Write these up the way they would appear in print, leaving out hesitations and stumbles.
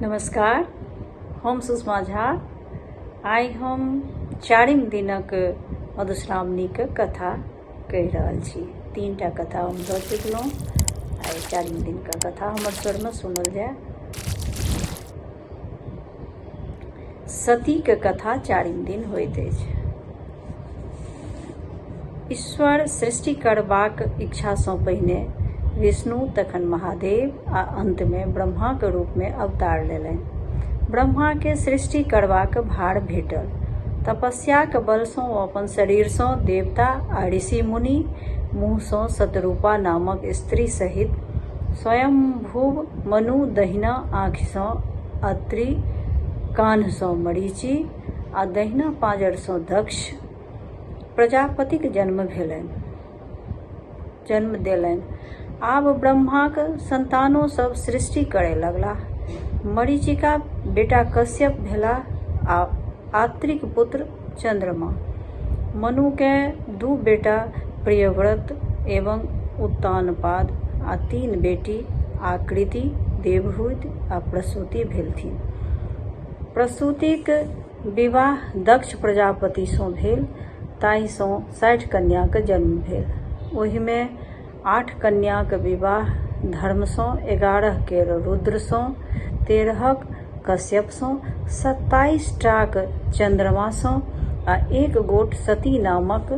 नमस्कार, हम सुषमा झा। आइ हम चारिम दिनक मधुश्रावणीक कथा कहि रहल छी। तीनटा कथा हम दऽ चुकलहुँ, आइ चारिम दिनक कथा हमर स्वरमे सुनल जाय। सतीक कथा चारिम दिन होइत अछि। ईश्वर सृष्टि करबाक इच्छासँ पहिने विष्णु, तखन महादेव आ अन्तमे ब्रह्माक रूपमे अवतार लेलनि। ब्रह्माकेँ सृष्टि करबाक भार भेटल। तपस्याक बलसँ ओ अपन शरीरसँ देवता आ ऋषि-मुनि, मुँहसँ शतरूपा नामक स्त्री सहित स्वयंभुव मनु, दहिना आँखिसँ अत्रि, कान्हसँ मरीचि आ दहिना पाँजरसँ दक्ष प्रजापतिक जन्म भेलनि। जन्म देलनि। आब ब्रह्माक सन्तानो सभ सृष्टि करय लगलाह। मरीचिका बेटा कश्यप भेलाह आ आत्रिक पुत्र चन्द्रमा। मनुकेँ दू बेटा प्रियव्रत एवं उत्तानपाद आ तीन बेटी आकृति, देवहूति आ प्रसूति भेलथिन। प्रसूतिक विवाह दक्ष प्रजापतिसँ भेल, ताहिसँ 60 कन्याक जन्म भेल। ओहिमे 8 कन्याक विवाह धर्मसँ, 11 केर रुद्रसँ, 13क कश्यपसँ, 27 टाक चन्द्रमासँ आ एक गोट सती नामक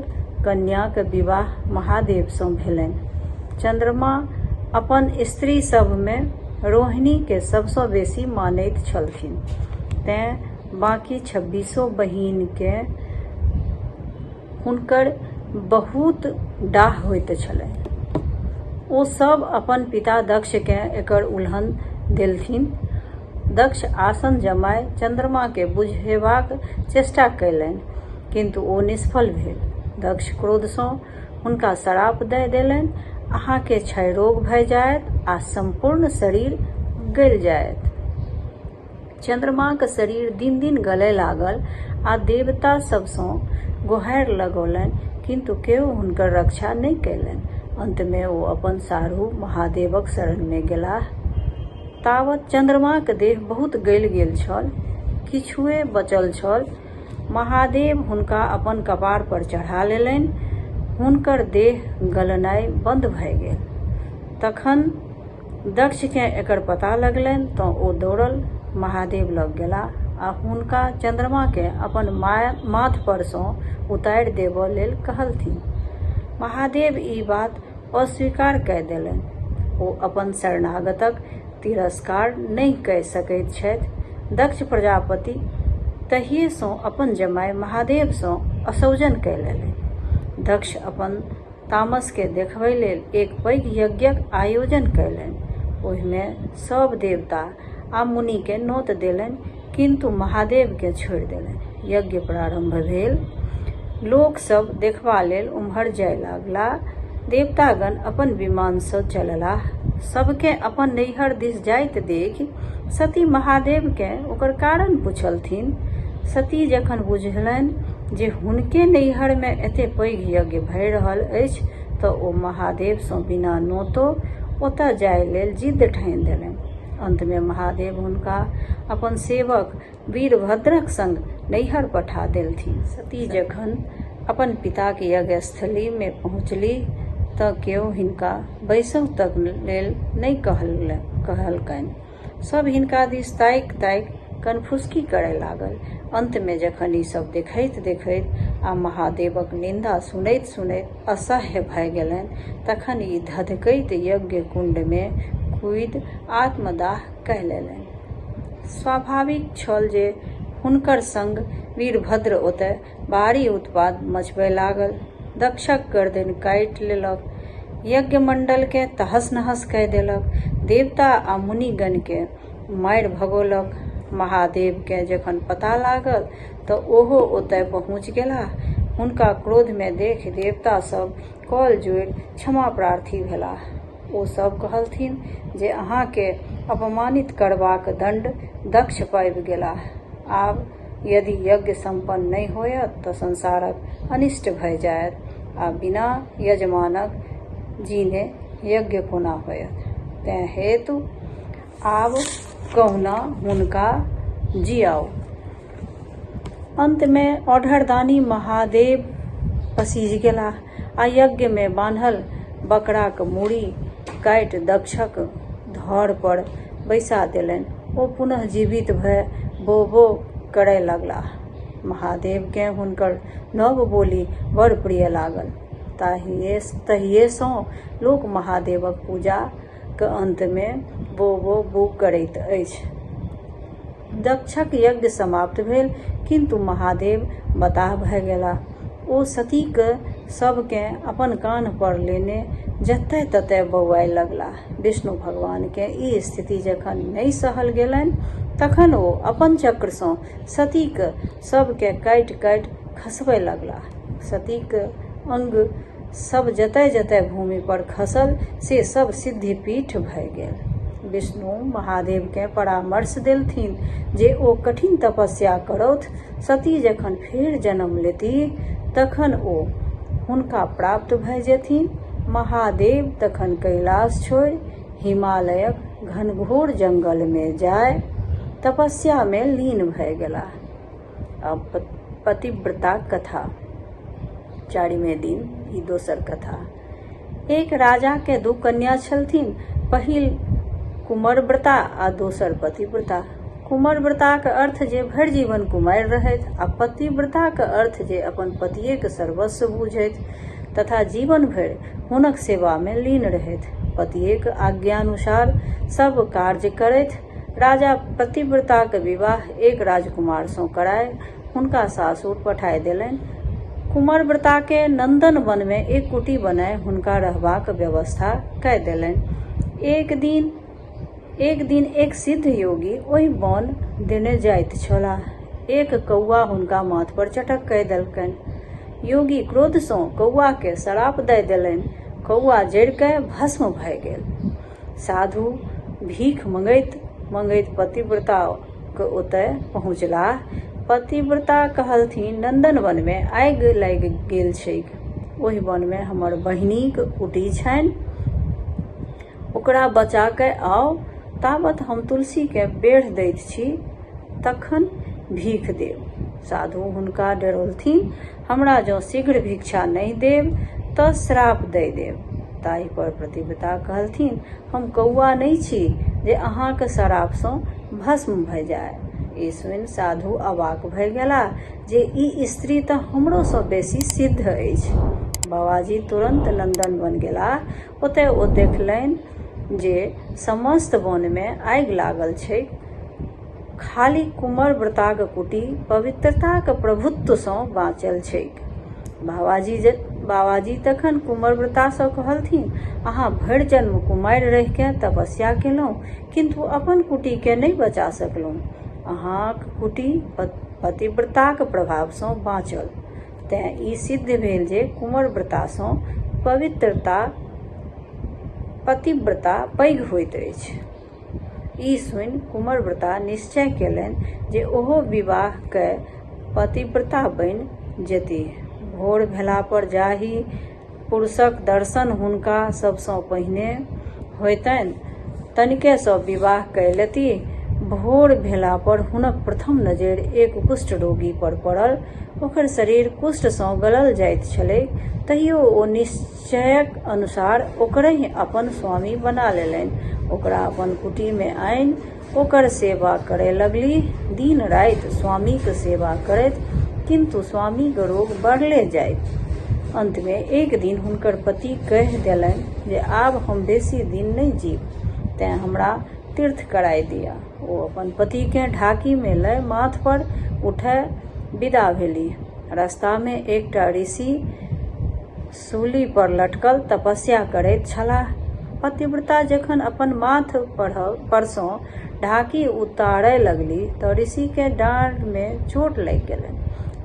कन्याक विवाह महादेवसँ भेलनि। चन्द्रमा अपन स्त्री सभमे रोहिणीकेँ सभसँ बेसी मानैत छलथिन, तेँ बाँकी छब्बीसो बहिनकेँ हुनकर बहुत डाह होइत छलनि। ओ सभ अपन पिता दक्षकेँ एकर उलहन देलथिन। दक्ष आसन जमाय चन्द्रमाकेँ बुझेबाक चेष्टा कयलनि, किन्तु ओ निष्फल भेल। दक्ष क्रोधसँ हुनका सराप दय देलनि, अहाँकेँ क्षयरोग भय जायत आ सम्पूर्ण शरीर गलि जायत। चन्द्रमाक शरीर दिन-दिन गलय लागल आ देवता सभसँ गोहारि लगौलनि, किन्तु केओ हुनकर रक्षा नहि कयलनि। अन्तमे ओ अपन साढ़ू महादेवक शरणमे गेलाह। तावत चन्द्रमाक देह बहुत गलि गेल छल, किछुए बचल छल। महादेव हुनका अपन कपार पर चढ़ा लेलनि। हुनकर देह गलनाइ बन्द भए गेल। तखन दक्षकेँ एकर पता लगलनि तँ ओ दौड़ल महादेव लग गेलाह आ हुनका चन्द्रमाकेँ अपन माथ परसँ उतारि देबऽ लेल कहलथिन। महादेव ई बात अस्वीकार कए देलनि। ओ अपन शरणागतक तिरस्कार नहि कए सकैत छथि। दक्ष प्रजापति तहिएसँ अपन जमाय महादेवसँ असौजन कए लेलनि। दक्ष अपन तामसकेँ देखबै लेल एक पैघ यज्ञक आयोजन कयलनि। ओहिमे सभ देवता आ मुनिकेँ नोत देलनि, किन्तु महादेवकेँ छोड़ि देलनि। यज्ञ प्रारम्भ भेल। लोक सभ देखबा लेल ओम्हर जाय लगलाह। देवतागण अपन विमानसँ चललाह। सभकेँ अपन नैहर दिस जाइत देखि सती महादेवकेँ ओकर कारण पुछलथिन। सती जखन बुझलनि जे हुनके नैहरमे एते पैघ यज्ञ भए रहल अछि तँ ओ महादेवसँ बिना नोतो ओतए जाय लेल जिद्द ठानि देलनि। अन्तमे महादेव हुनका अपन सेवक वीरभद्रक संग नैहर पठा देलथिन। सती जखन अपन पिताक यज्ञस्थलीमे पहुँचलीह तँ केओ हिनका बैसहु तक लेल नहि कहलकनि। सभ हिनका दिस ताकि-ताकि कनफुसकी करय लागल। अन्तमे जखन ई सभ देखैत-देखैत आ महादेवक निन्दा सुनैत-सुनैत असह्य भए गेलनि तखन ई धधकैत यज्ञकुण्डमे कूदि आत्मदाह कए लेलनि। स्वाभाविक छल जे हुनकर संग वीरभद्र ओतय भारी उत्पात मचबय लागल। दक्षक गर्दनि काटि लेलक। यज्ञमण्डलकेँ तहस-नहस कए देलक। देवता आ मुनिगणकेँ मारि भगौलक। महादेवकेँ जखन पता लागल तँ ओहो ओतय पहुँचि गेलाह। हुनका क्रोधमे देखि देवता सभ कल जोड़ि क्षमाप्रार्थी भेलाह। ओ सभ कहलथिन जे अहाँकेँ अपमानित करबाक दण्ड दक्ष पाबि गेलाह। आब यदि यज्ञ सम्पन्न नहि होयत तँ संसारक अनिष्ट भए जायत आ बिना यजमानक जीने यज्ञ कोना होयत। तेँ हेतु आब कहुना हुनका जियाउ। अंतमे औढरदानी महादेव पसीज गेलाह आ यज्ञमे बान्हल बकराक मूड़ी काटि दक्षक धड़ पर बैसा देलनि। ओ पुनः जीवित भए बो-बो करय लगलाह। महादेवकेँ हुनकर नव बोली बड़ प्रिय लागल। तहिएसँ लोक महादेवक पूजाक अंतमे बो-बो-बू करैत अछि। दक्षक यज्ञ समाप्त भेल, किन्तु महादेव बताह भए गेलाह। ओ सतीक शवकेँ अपन कान्ह पर लेने जतय-ततय बौआय लगलाह। विष्णु भगवानकेँ ई स्थिति जखन नहि सहल गेलनि तखन ओ अपन चक्रसँ सतीक शवकेँ काटि-काटि खसबय लगलाह। सतीक अंग सब जतय-जतय भूमि पर खसल से सब सिद्धिपीठ भए गेल। विष्णु महादेवकेँ परामर्श देलथिन जे ओ कठिन तपस्या करौथ, सती जखन फेर जन्म लेतीह तखन ओ हुनका प्राप्त भए जेथिन। महादेव तखन कैलाश छोड़ि हिमालयक घनघोर जंगलमे जाय तपस्यामे लीन भए गेलाह। पतिव्रताक कथा। चारिमे दिन ई दोसर कथा। एक राजाकेँ दू कन्या छलथिन। पहिल कुमरव्रता आ दोसर पतिव्रता। कुमरव्रताक अर्थ जे भरि जीवन कुमारि रहथि आ पतिव्रताक अर्थ जे अपन पतिएक सर्वस्व बूझथि तथा जीवन भरि हुनक सेवामे लीन रहथि। पतिएक आज्ञानुसार सब कार्य करथि। राजा पतिव्रताक विवाह एक राजकुमारसँ कराय हुनका सासुर पठाय देलनि। कुमरव्रताकेँ नन्दन वनमे एक कुटी बनाय हुनका रहबाक व्यवस्था कय देलनि। एक दिन एक दिन एक सिद्ध योगी ओहि वन देने जाइत छलाह। एक कौआ हुनका माथ पर चटक कय देलकनि। योगी क्रोधसँ कौआकेँ सराप दय देलनि। कौआ जरि कय भस्म भय गेल। साधु भीख मंगैत मंगैत पतिव्रताक ओतय पहुँचलाह। पतिव्रता कहलथिन, नन्दन वनमे आगि लागि गेल छैक। ओहि वनमे हमर बहिनीक कुटी छनि। ओकरा बचा कए आउ। तावत हम तुलसीकेँ बेढ़ दैत छी, तखन भीख देब। साधु हुनका डेरौलथिन, हमरा जँ शीघ्र भिक्षा नहि देब तँ श्राप दय देब। ताहि पर पतिव्रता कहलथिन, हम कौआ नहि छी जे अहाँक श्रापसँ भस्म भए जाय। ई सुनि साधु अवाक भए गेलाह जे ई स्त्री तँ हमरोसँ बेसी सिद्ध अछि। बाबाजी तुरन्त नन्दन वन गेलाह। ओतय ओ देखलनि जे समस्त वनमे आगि लागल छैक। खाली कुमरव्रताक कुटी पवित्रताक प्रभुत्वसँ बाँचल छैक। बाबाजी तखन कुमरव्रतासँ कहलथिन, अहाँ भरि जन्म कुमारि रहिकेँ तपस्या केलहुँ, किन्तु अपन कुटीकेँ नहि बचा सकलहुँ। अहाँक कुटी पतिव्रताक प्रभावसँ बाँचल। तेँ ई सिद्ध भेल जे कुमरव्रतासँ पवित्रता पतिव्रता पैघ होइत अछि। ई सुनि कुमरव्रता निश्चय केलनि जे ओहो विवाह कय पतिव्रता बनि जेतीह। भोर भेलापर जाहि पुरुषक दर्शन हुनका सबसँ पहिने होयतनि तनिकेसँ विवाह कय लेतीह। भोर भेलापर हुनक प्रथम नजरि एक कुष्ठ रोगी पर पड़ल। ओकर शरीर कुष्ठसँ गलल जाइत छलैक। तहियो ओ निश्चयक अनुसार ओकरहि अपन स्वामी बना लेलनि। ओकरा अपन कुटीमे आनि ओकर सेवा करय लगलीह। दिन-राति स्वामीक सेवा करैत, किन्तु स्वामीक रोग बढ़ले जाइत। अन्तमे एक दिन हुनकर पति कहि देलनि जे आब हम बेसी दिन नहि जीब, तेँ हमरा तीर्थ कराय दिअ। ओ अपन पतिकेँ ढाकीमे लय माथ पर उठाय विदा भेलीह। रस्तामे एकटा ऋषि सूली पर लटकल तपस्या करैत छलाह। पतिव्रता जखन अपन माथ परसँ ढाकी उतारय लगलीह तँ ऋषिकेँ डाँड़मे चोट लागि गेलनि।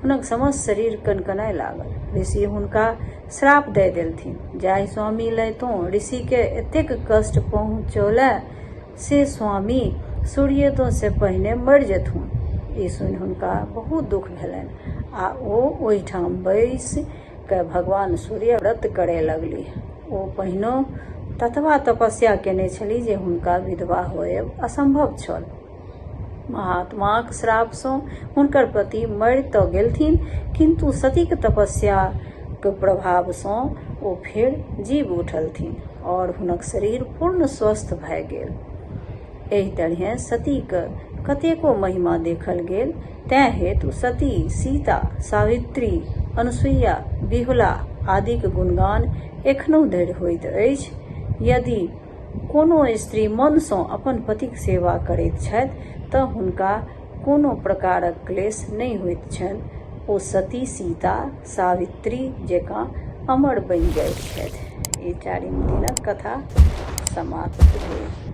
हुनक समस्त शरीर कनकनाय लागल। ऋषि हुनका श्राप दय देलथिन, जाहि स्वामी लय तोँ ऋषिकेँ एतेक कष्ट पहुँचौलेँ से स्वामी सूर्योदयसँ पहिने मरि जेथुन। ई सुनि हुनका बहुत दुख भेलनि आ ओ ओहिठाम बैसि कए भगवान सूर्यक व्रत करए लगलीह। ओ पहिनो ततबा तपस्या केने छलीह जे हुनका विधवा होयब असंभव छल। महात्माक श्रापसँ हुनकर पति मरि तँ गेलथिन, किन्तु सतीक तपस्याक प्रभावसँ ओ फेर जीबि उठलथिन और हुनक शरीर पूर्ण स्वस्थ भए गेल। एहि तरहें सतीक कतेको महिमा देखल गेल, तेँ हेतु सती, सीता, सावित्री, अनुसुईया, बिहुला आदिक गुणगान एखनहुँ धरि होइत अछि। यदि कोनो स्त्री मनसँ अपन पतिक सेवा करैत छथि तँ हुनका कोनो प्रकारक क्लेश नहि होइत छनि, ओ सती, सीता, सावित्री जेकाँ अमर बनि जाइत छथि। ई चारिम दिनक कथा समाप्त भेल।